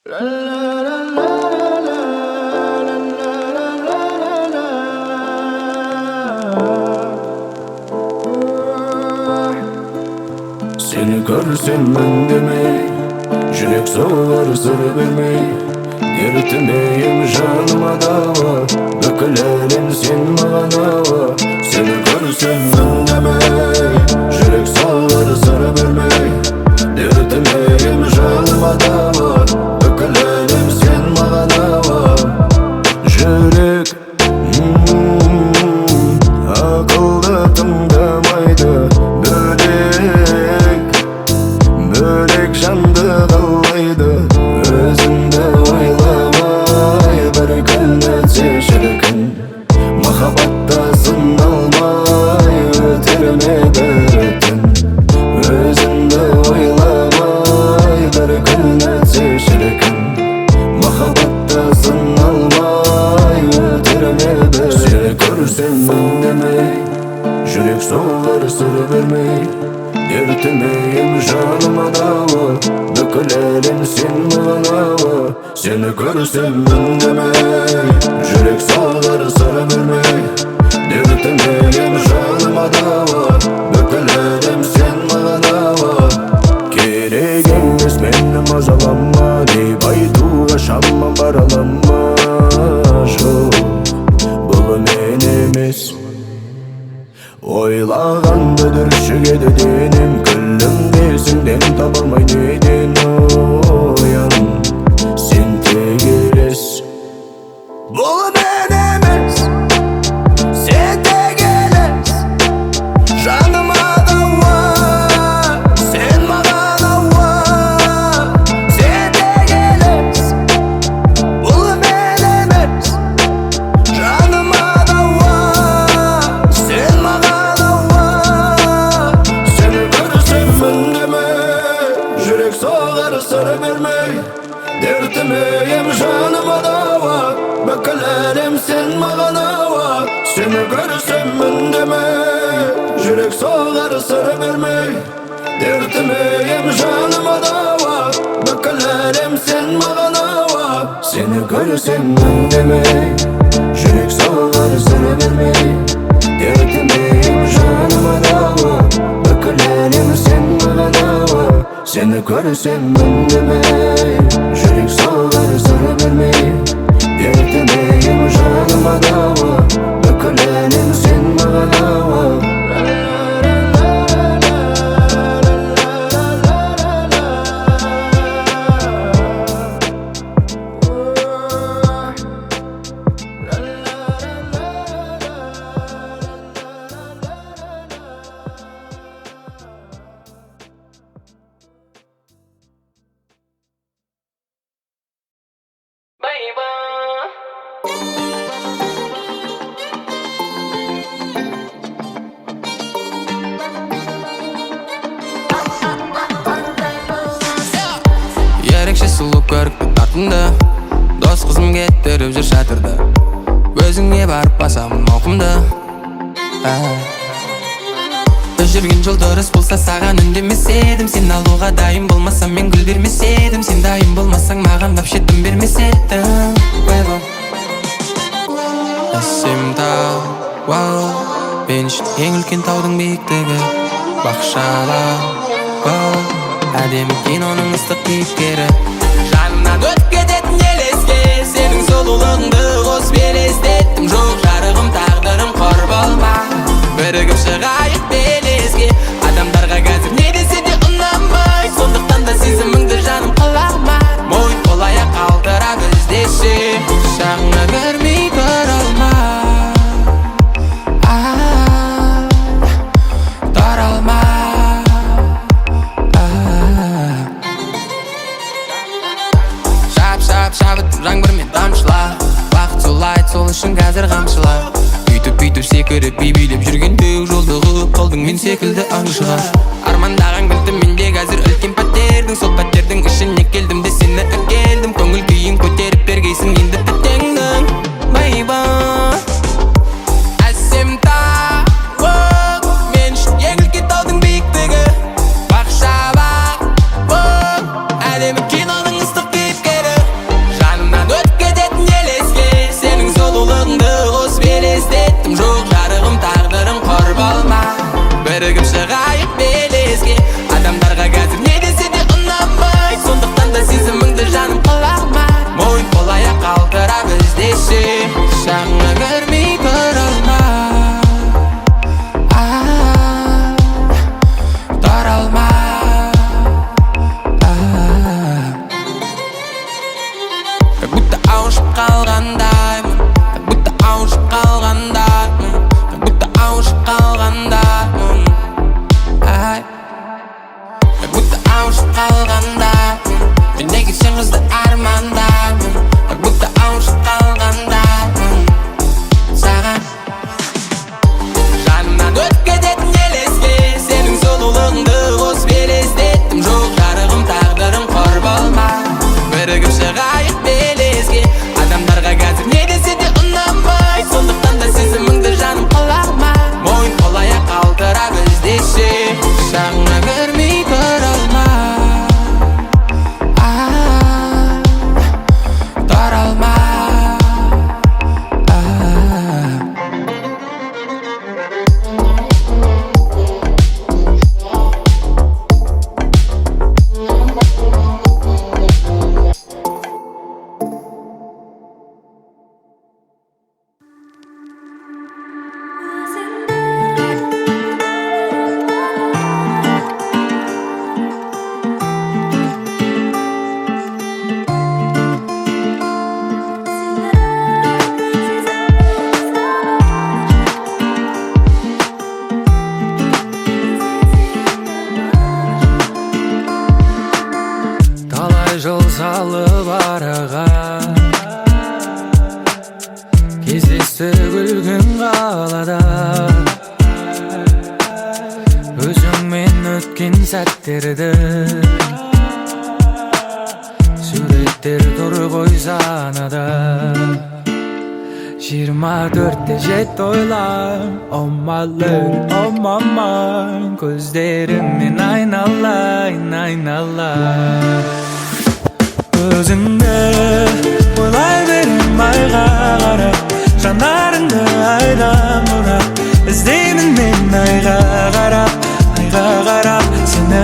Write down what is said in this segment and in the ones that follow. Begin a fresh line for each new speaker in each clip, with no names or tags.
Сені көрсем, үндемей, жүрек соғар сыр бермей. Дертіме ем, жаныма дауа, бүкіл әлем сен маған ауа. Сені көрсем, үндемей, жүрек соғар сыр бермей. Дертіме ем, жаныма дауа, бүкіл әлем сен маған ауа. Жүрек ақылды тыңдамайды, бөлек бөлек жанды қалайды. Өзіңді ойламай бір күн өтсе, шіркін, махаббатта сыналмай өтер ме бір түн? Өзіңді ойламай бір күн өтсе, шіркін, махаббатта сыналмай өтер ме бір? Сені көрсем, үндемей, жүрек соғар сыр бермей. Дертіме ем, жаныма дауа, бүкіл әлем сен маған ауа. Сені көрсем, үндемей, жүрек соғар сыр бермей. Дертіме ем, жаныма дауа, бүкіл әлем сен маған ауа. Керек емес, мені мазалама деп айтуға шамам бара ала ма? Жоқ, бұл мен емес. Ойлағанда дүршігеді денем, күлімдесің, дем таба алмай неден. Оян, сен тек елес. Бұл мен емес, сен тек елес. Жаныма дауа, сен маған ауа. Сен тек елес, бұл мен емес. Жаныма дауа, сен маған ауа. Сені көрсем, үндемей, жүрек соғар сыр бермей. Дертіме ем, жаныма дауа, бүкіл әлем сен маған ауа. Сені көрсем, үндемей, жүрек соғар сыр бермей. Дертіме ем, жаныма дауа, бүкіл әлем сен маған ауа. Сені көрсем, үндемей, жүрек соғар сыр бермей. Дертіме ем, жаныма дауа, бүкіл әлем сен маған ауа. Сені көрсем, үндемей, жүрек соғар сыр бермей. Дертіме ем, жаныма дауа, бүкіл әлем сен маған ауа.
Ерекше сұлу, көрікті, тартымды дос қызым кеттіріп жүр шатырды. Өзіңе барып басамын ауқымды. Біз жүрген жол дұрыс болса, саған үндемес едім. Сен алуға дайын болмасам, мен гүл бермес едім. Сен дайын болмасаң, маған вообще дым бермес едім. Ойбай. Әсем тау, вау, мен үшін ең үлкен таудың биіктігі. Бақшалау, вау, әдемі киноның ыстық кейіпкері. Жанымнан өтіп кететін елеске, сенің сұлулығыңды қосып елестеттім. Жоқ, жарығым, тағдырым, қор болма, бірігіп шығайық белеске. Адамдарға қазір не десе де ұнамай, сондықтан да сезіміңді, жаным, құлама. Мойын қол аяқ қалтырап іздесе, құшағыңа кірмей тұра алмай, а, тұра алмай, а. Шап, шап, шабытым жаңбырмен тамшыла. Уақыт солай, сол үшін қазір қамшыла. Бүйтіп, бүйтіп секіріп, би билеп жүргенде, жолығып қалдың мен секілді аңшыға. Армандаған кілті менде қазір үлкен пәтердің. Сол пәтердің ішіне келдім де, сені әкелдім. Көңіл күйін көтеріп бергейсің енді тәтеңнің. Бейбі, әсем тауық, мен үшін ең үлкен таудың биіктігі. Бақша, бақ, әдемі киноның ыстық кейіпкері. ауышып қалғандаймын, как будто ауышып қалғандаймын, как будто ауышып қалғандаймын. Ай, как будто ауышып қалғандаймын. Мен неге сен қызды армандаймын, как будто ауышып қалғандаймын саған. Жанымнан өтіп кететін елеске, сенің сұлулығыңды қосып елестеттім. Жоқ, жарығым, тағдырым, қор болма, бірігіп шығайық белеске. Адамдарға қазір не десе де ұнамай, сондықтан да сезіміңді, жаным, құлама. Мойын қол аяқ қалтырап іздесе, құшағыңа кірмей тұра алмай, а, тұра алмай, а.
Талай жыл салып араға, кездестік үлкен қалада. Өзіңмен өткен сәттерді, суреттер тұр ғой санада. 24/7 ойлап, oh my lady, oh my mind. Көздеріңнен айналайын, айналайын. Өзіңді ойлай берем айға қарап, жанарыңды айдан бұрап. Іздеймін мен айға қарап, айға қарап сені.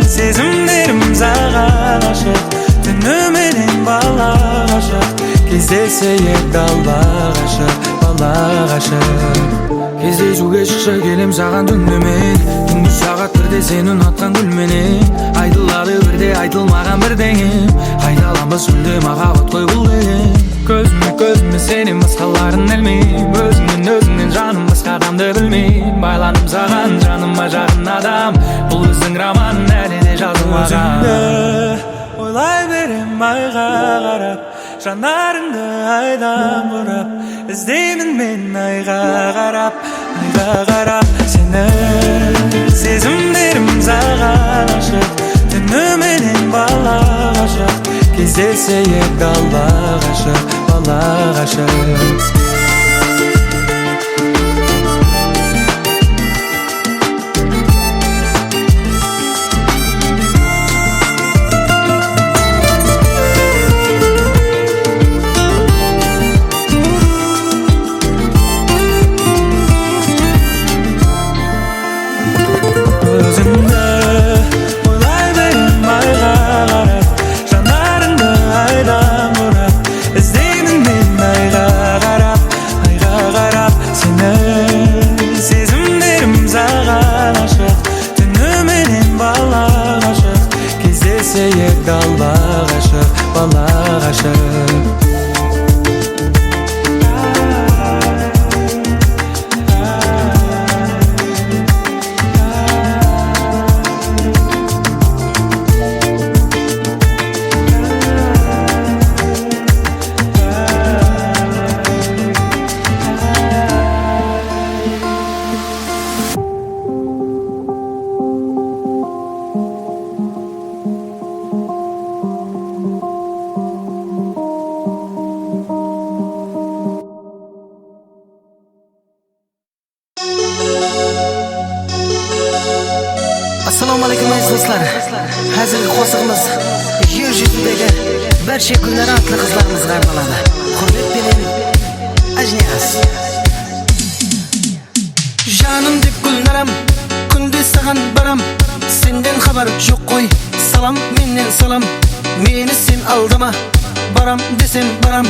Сезімдерім саған ашық, түніменен бала ғашық. Кездесейік дала ғашық, бала ғашық. Кездесуге шықшы, келем саған түнімен. Түнгі сағат 1-де сені ұнатқан гүлменен. Айтылады бірде айтылмаған бірдеңе, қайталанбас мүлде махаббат қой бұл деген. Көзіме, көзіме сенен басқаларын ілмеймін. Өзіңнен, өзіңнен, жаным, басқа адамды білмеймін. Байландым саған, жаныма жақын адам. Бұл біздің роман әлі де жазылмаған. Өзіңді ойлай берем айға қарап, жанарыңды айдан бұрап. Іздеймін мен айға қарап, айға қарап сені. Сезімдерім саған ашық, түніменен бала ғашық. Кездесейік дала ғашық, бала ғашық. Өзіңді ойлай берем айға қарап, жанарыңды айдан бұрап. Іздеймін мен айға қарап, айға қарап сені. Сезімдерім саған ашық, түніменен бала ғашық. Кездесейік дала ғашық, бала ғашық.
Ассалаумағалейкум, әзиз достар. Қазіргі қосығымыз жер жүзіндегі барша Гүлнара атты қызларымызға арналады. Құрметпенен, Ажинияз. Жаным деп Гүлнарам, күнде саған барам. Сенден хабар жоқ қой, салам менен салам. Мені сен алдама, барам десем барам.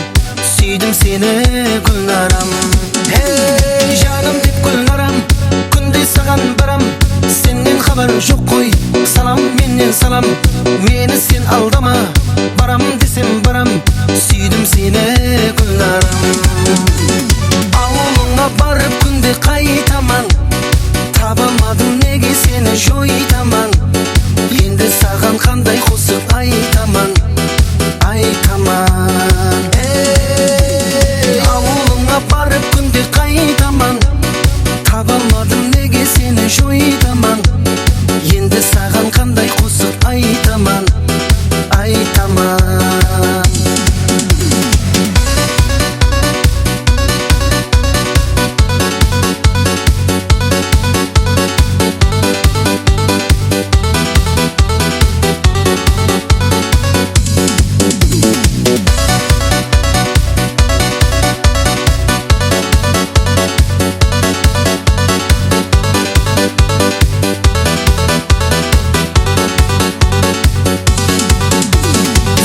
Сүйдім сені, Гүлнарам. Hey, жаным деп Гүлнарам, күнде саған барам. Сенен хабар жоқ қой, салам менен салам. Мені сен алдама, барам десем барам. Сүйдім сені, Гүлнарым. Ауылыңа барып күнде қайтаман, таба алмадым неге сені жойтаман. Енді саған қандай қосық айтаман, айтаман. Ей, ауылыңа барып күнде қайтаман, таба алмадым неге сені жойтаман. Енді саған қандай қосық айтаман, айтаман.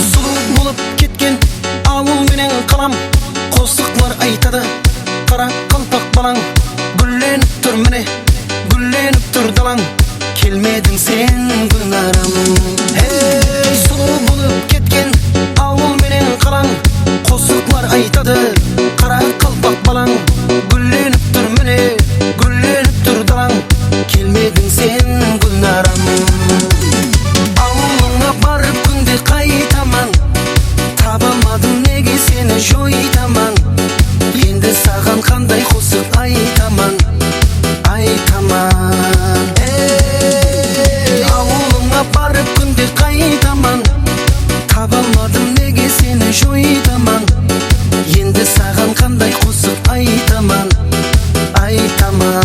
Сұлу болып кеткен ауыл менен қалам, қосықлар айтады қара қалпақ балаң. Гүлленіп тұр міне, гүлленіп тұр далаң, келмедің сен, Гүлнарым. Ей, сұлу болып кеткен ауыл менен қалаң, қосықлар айтады қара қалпақ балаң. Гүлленіп тұр міне, гүлленіп тұр далаң, келмедің сен, Гүлнарым. Ауылыңа барып күнде қайтаман, таба алмадым неге сені жойтаман. Енді саған қандай қосық айтаман, айтаман. Ей, ауылыңа барып күнде қайтаман, таба алмадым неге сені жойтаман. Енді саған қандай қосық айтаман, айтаман.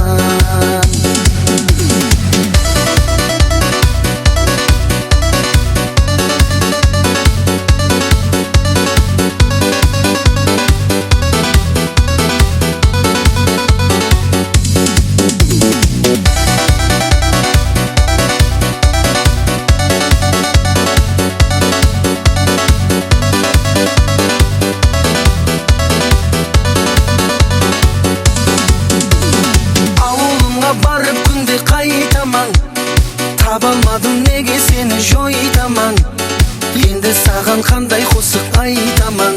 Ауылыңа барып күнде қайтаман, таба алмадым неге сені жойтаман. Енді саған қандай қосық айтаман,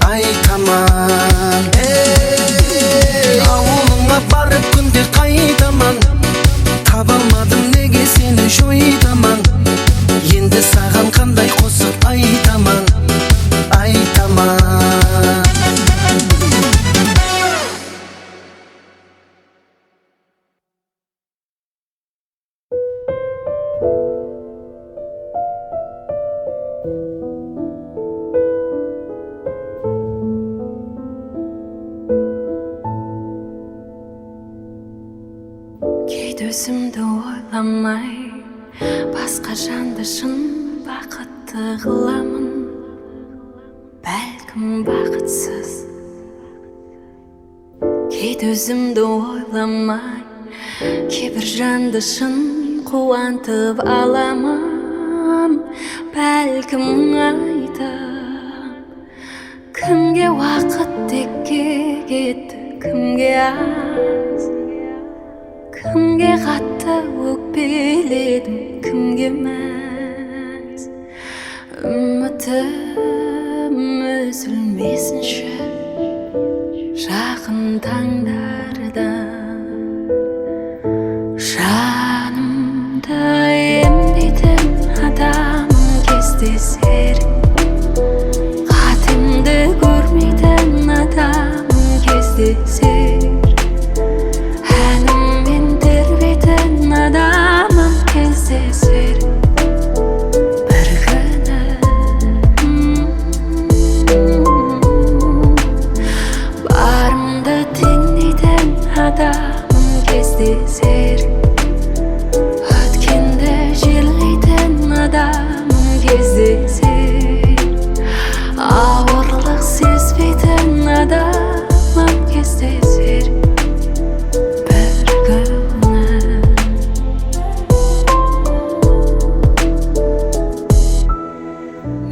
айтаман. Ей, ауылыңа барып күнде қайтаман, таба алмадым неге сені жойтаман. Енді саған қандай қосық айтаман, айтаман.
Кейде өзімді ойламай, басқа жанды шын бақытты қыламын. Бәлкім бақытсыз. Кейде өзімді ойламай, кейбір жанды шын қуантып аламын. Бәлкім айтып, кімге уақыт текке кетті, кімге аз, кімге қатты өкпеледім, кімге мәз. Үмітім үзілмесінші жақын таңдарда. Жанымды емдейтін адамым кездесер, қатемді көрмейтін адамым кездесер, әніммен тербейтін адамым кездесер бір күні. Барымды теңдейтін адамым кездесер, өткенді жерлейтін адамым кездесер, ауырлық сезбейтін адамым кездесер бір күні.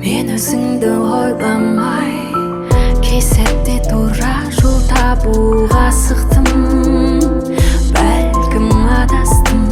Мен өзіңді ойламай, кей сәтте тура жол табуға асықтым. Бәлкім адастым.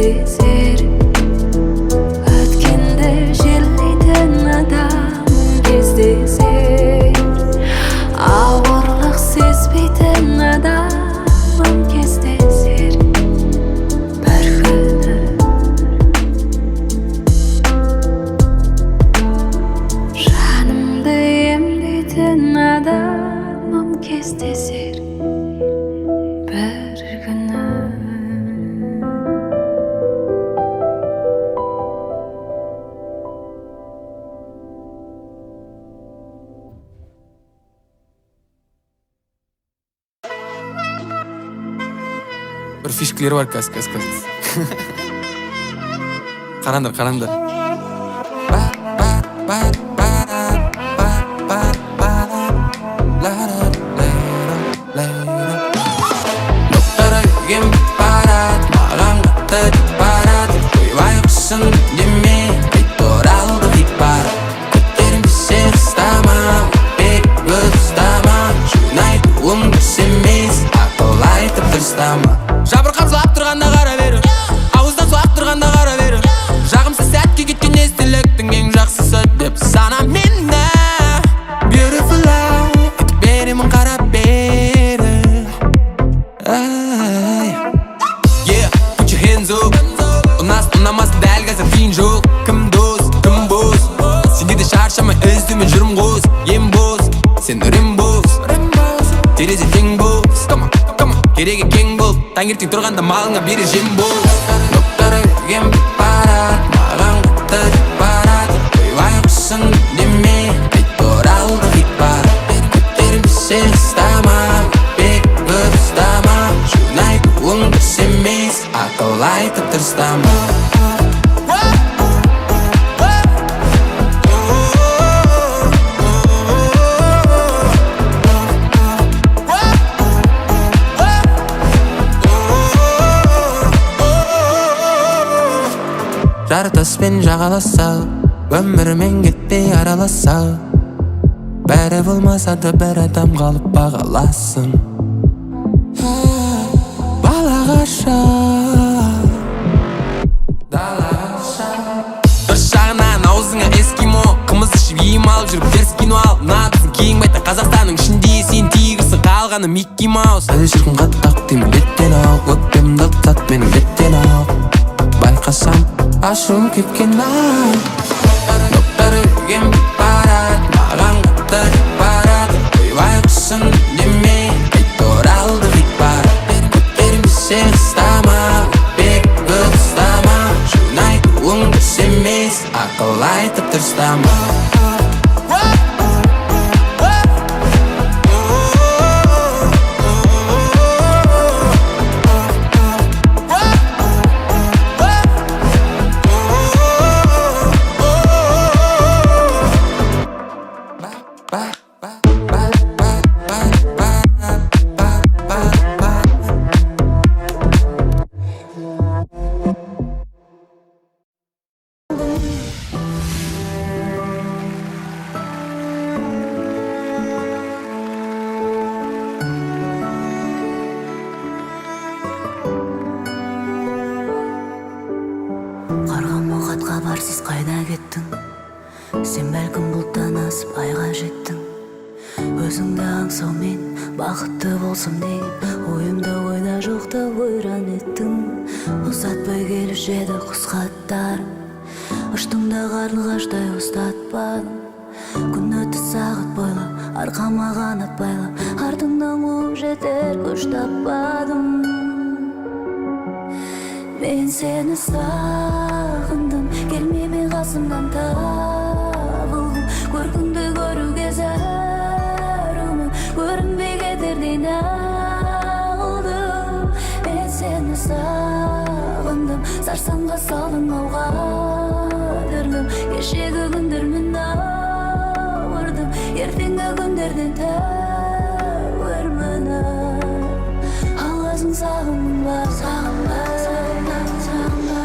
кездесер. Өткенді жерлейтін адамым кездесер. Ауырлық сезбейтін адамым кездесер бір күні. Жанымды емдейтін адамым кездесер бір күні.
Бір фишкалер бар қазір, қазір, қазір. Қараңдар, қараңдар. Ба, ба, ба, ба, ба, ба, ба, ла, ла, ла, ла. Доктор үйге барады, маған қатты барады. Ойбай, құсым, деме, қайтып оралды хит-парад. Көтермесе ұстама, өкпе көп ұстама. Жөн айтуым дұрыс емес, ақыл айтып дұрыстама. Жабырқап жылап тұрғанда қара бері, ауыздан су ағып тұрғанда қара бері. Жағымсыз сәтке кеткен естеліктің ең жақсысы деп сана мені. Beautiful life, айтып беремін қарап бері. Ай. Yeah, put your hands up. Ұнас ұнамас дәл қазір қиын жоқ. Кім дос, кім бос? Сенде де шаршамай іздеумен жүрмін қос. Ем бос, сен Рембос. Терезе тең бос. Come on, come on. Керегі кең бол. Таңертең тұрғанда малыңа берер жем бол. Доктор үйге барады, маған қатты барады. Ойбай, құсым, деме, қайтып оралды хит-парад. Көтермесе ұстама, өкпе көп ұстама. Жөн айтуым дұрыс емес, ақыл айтып дұрыстама. Жартаспен жағаласа, өмірмен кетпей араласа. Бәрі болмаса да бір адам қалып бағаласын. Балағаша, бір жағынан аузыңа эскимо, қымыз ішіп ем алып жүріп теріс кино ал. Мына біздің кең байтақ Қазақстанның ішінде сен тигрсің, қалғаны Микки Маус. Әлі шіркін қатты ақ деймін беттен ау, өкпемді тат менің беттен ау. Байқасам ашуым кепкен ау. Доктор үйге барады, маған қатты барады. Ойбай, құсым, деме, қайтып оралды хит-парад. Көтермесе ұстама, өкпе көп ұстама. Жөн айтуым дұрыс емес, ақыл айтып дұрыстама.
Қарғам хат хабарсыз қайда кеттің? Сен бәлкім бұлттан асып айға жеттің. Өзіңді аңсаумен бақытты болсам деген ойымды ойда жоқта ойран еттің. Ұзатпай келуші еді құс хаттарым, ұштым да қарлығаштай ұстатпадым. Күн өтті сағат бойлап, арқама қанат байлап, артыңнан қуып жетер күш таппадым. Мен сені сағындым, келмей ме қасымнан табылғым. Көркіңді көруге зәрумін, көрінбей кетердей нағылдым. Мен сені сағындым, сарсаңға салдың ау қадірлім. Кешегі күндермен ауырдым, ертеңгі күндерден тәуірмін. Алғасын сағындың ба, сағынба, сағынба, сағынба.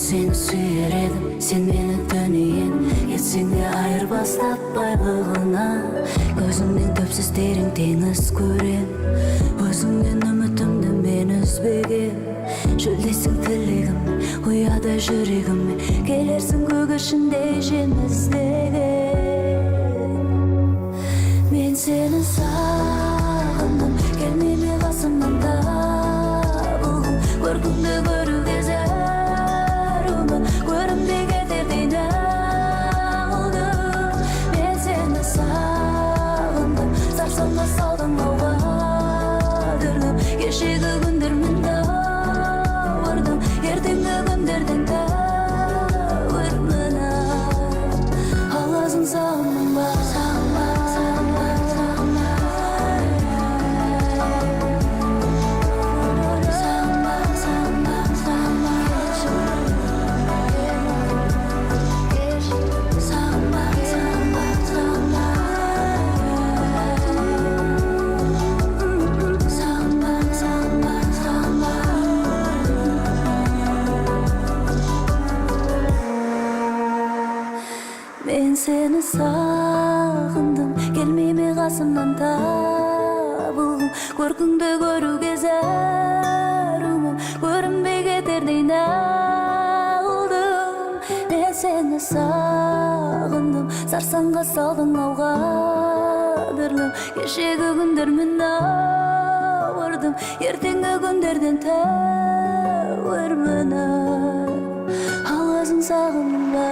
Сені сүйер едім, сен менің дүнием. Кетсең де айырбастап байлығына, көзіңнен түпсіз терең теңіз көрем. Өзіңнен үмітімді мен үзбегем. Шөлдесің тілегім, ұяда жүрегіме, келерсің көгершіндей жем іздеген. Мен сені сағындым, келмей ме қасымнан табылғым. Көркіңді көруге зәрумін, көрінбей кетердей нағылдым. Мен сені сағындым, сарсаңға салдың ау қадірлім. Кешегі күндер мен тәуірдім, ертеңгі күндерден тәуірмін ай. Ал өзің сағындың ба? Сағынба, сағынба, сағынба. Сағынба, сағынба, сағынба. Сағынба, сағынба, сағынба. Сағынба, сағынба, сағынба. Мен сені сағындым, келмей ме қасымнан табылғым. Көркіңді көруге зәрумін, көрінбей кетердей нағылдым. Мен сені сағындым, сарсаңға салдың ау қадірлім. Кешегі күндер мен ауырдым, ертеңгі күндерден тәуірмін ай. Ал өзің сағындың ба?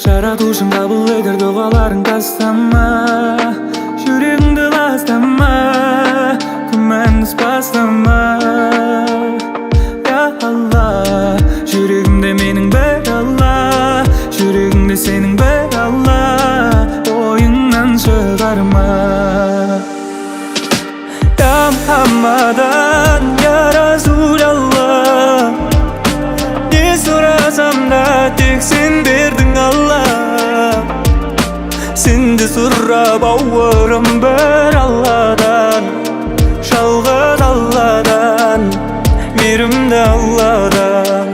Жаратушың қабыл етер дұғаларың, тастама, жүрегіңді ластама, күмән бастама. Я Алла, жүрегімде менің бір Алла, жүрегімде сенің бір Алла, ойыңнан шығарма. Я Мұхаммадан, я Расулалла, не сұрасам да тек сен бердің Алла. Сенде сұрап ауырым бір Алладан, жалғыз Алладан, мейірімді Алладан.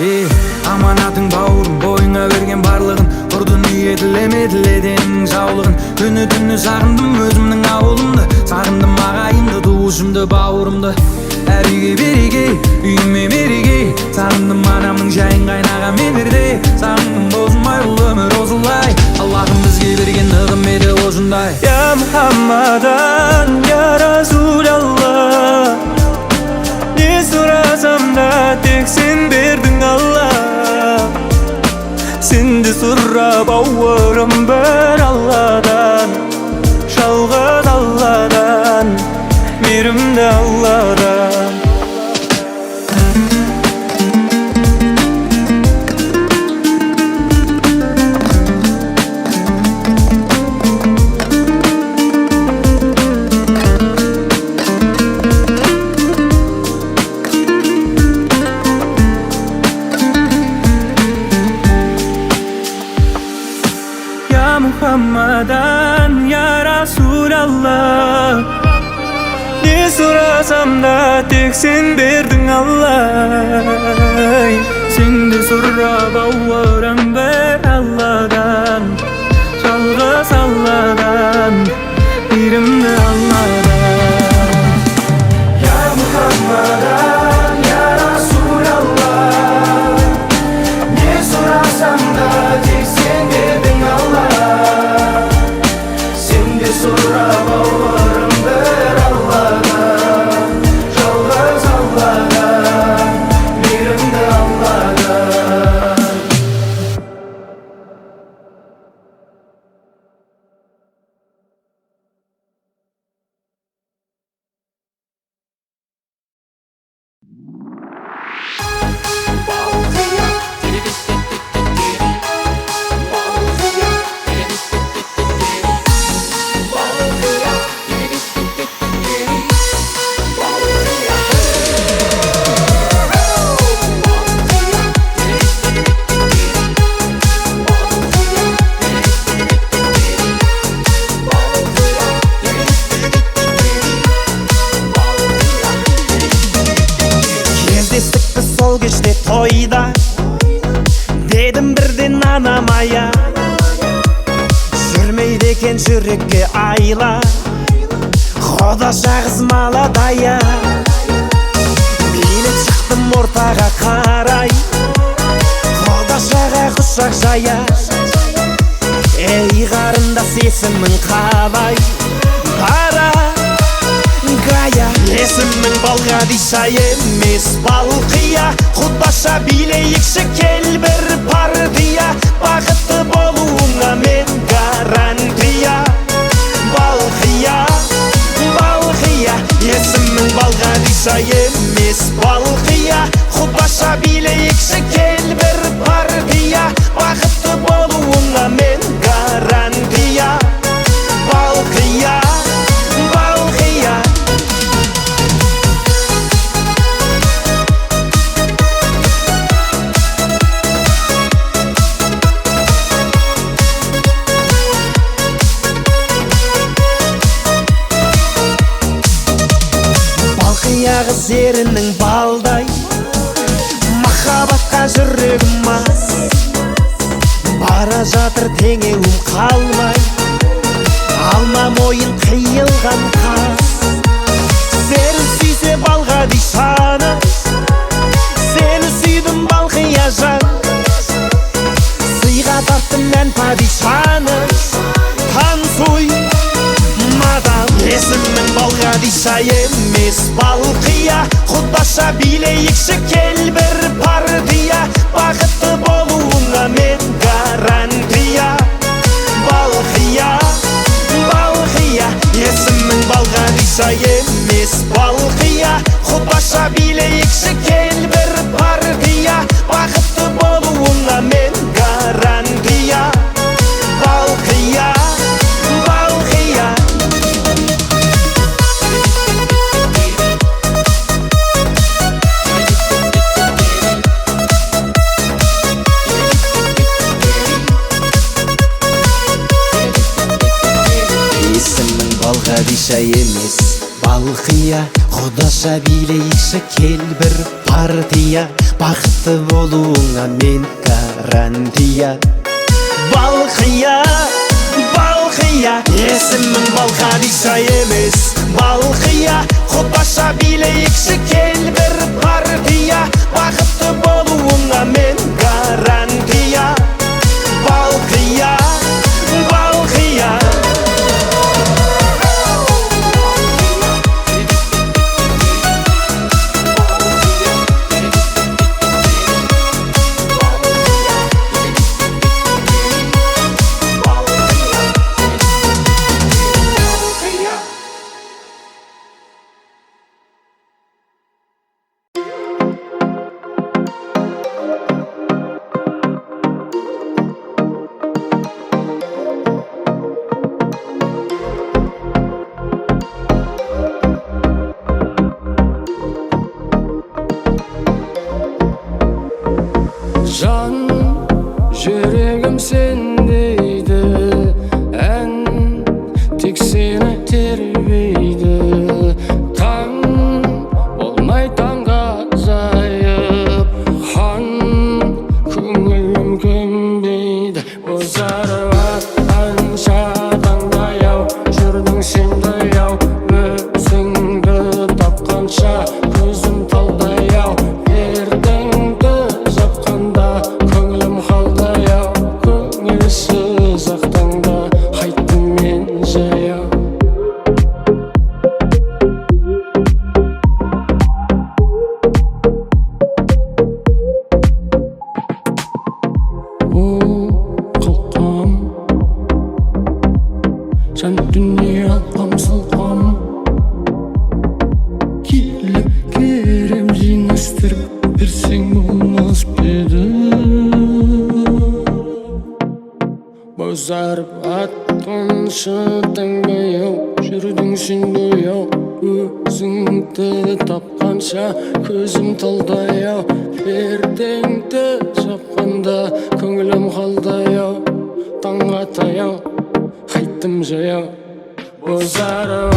Ей, аманатың бауырым, бойыңа берген барлығын, құр дүние тілеме тіледенің жаулығын. Күні түні сағындым өзімнің ауылымды, сағындым ағайынды, туысымды, бауырымды. Әр үйге береке, үйіме мереке, сағындым анамның жайын қайнаған менерде. Сағындым бозымай бұл өмір осылай, Аллахым бізге берген нығметі осындай.
Я Мұхаммадан, я Расулалла, не сұрасам да тек сен бердің Алла. Сенде сұрап ауырым бір Алладан, жалғыз Алладан, мейірімді Алладан. Я Мұхаммадан, я Расулалла, не сұрасам да тек сен бердің Алла. Сенде сұрап ауырам бір Алладан, жалғыз Алладан, мейірімді Алладан. Я Мұхаммадан, я Расулалла, не сұрасам да тек сен бердің Алла. Сенде сұрап ауырым бір Алладан, жалғыз Алладан, мейірімді Алладан. Сол кеште тойда дедім бірден анамая, жүрмейді екен жүрекке айла, құдаша қыз молодая. Билеп шықтым ортаға қарай, құдашаға құшақ жая. Ей қарындас, есімің қалай? Дорогая. Есімің Балғадиша емес, Балқия. Құдаша билейікші, кел бір партия. Бақытты болуыңа мен гарантия. Балқия, Балқия. Есімің Балғадиша емес, Балқия. Құдаша билейікші, кел бір партия. Бақытты болуыңа мен гарантия. Балқия, Балқия. Балқия қыз ерінің балдай, махаббатқа жүрегім мас. Бара жатыр теңеуім қалмай, алма мойын қиылған қас. Сені сүйсе Балғадишаны, сені сүйдім Балқия жан. Сыйға тарттым ән падишаны, танцуй, мадам. Есімің Балғадиша емес, Балқия. Құдаша билейікші, кел бір партия. Бақытты болуыңа мен гарантия. Балқия, Балқия. Есімің Балғадиша емес, Балқия. Құдаша билейікші, кел бір партия. Бақытты болуыңа мен гарантия. Балқия, Балқия. Есімің Балғадиша емес, Балқия. Құдаша билейікші, кел бір партия. Бақытты болуыңа мен гарантия. Балқия, Балқия. Есімің Балғадиша емес, Балқия. Құдаша билейікші, кел бір партия. Бақытты болуыңа мен гарантия. Балқия, Балқия.
Жан жүрегім сендейді, ән тек сені тербейді. Таң болмай таңға жайып, хан көңілім көнбейді. Бозарып атқанша таңдай ау, жүрдің сен ау, өзіңді тапқанша көзім талдай ау. Пердеңді жапқанда көңілім қалдай ау, көңілсіз ақ таңда қайттым мен жаяу. О, қалқам, жан дүние алқам сылқам, келіп керем жинастырып берсең болмас па еді. Бозарып атқанша таңдай ау, жүрдің сен ау, өзіңді тапқанша көзім талдай ау. Пердеңді жапқанда көңілім қалдай ау, таңға таяу қайттым жаяу. Бозарып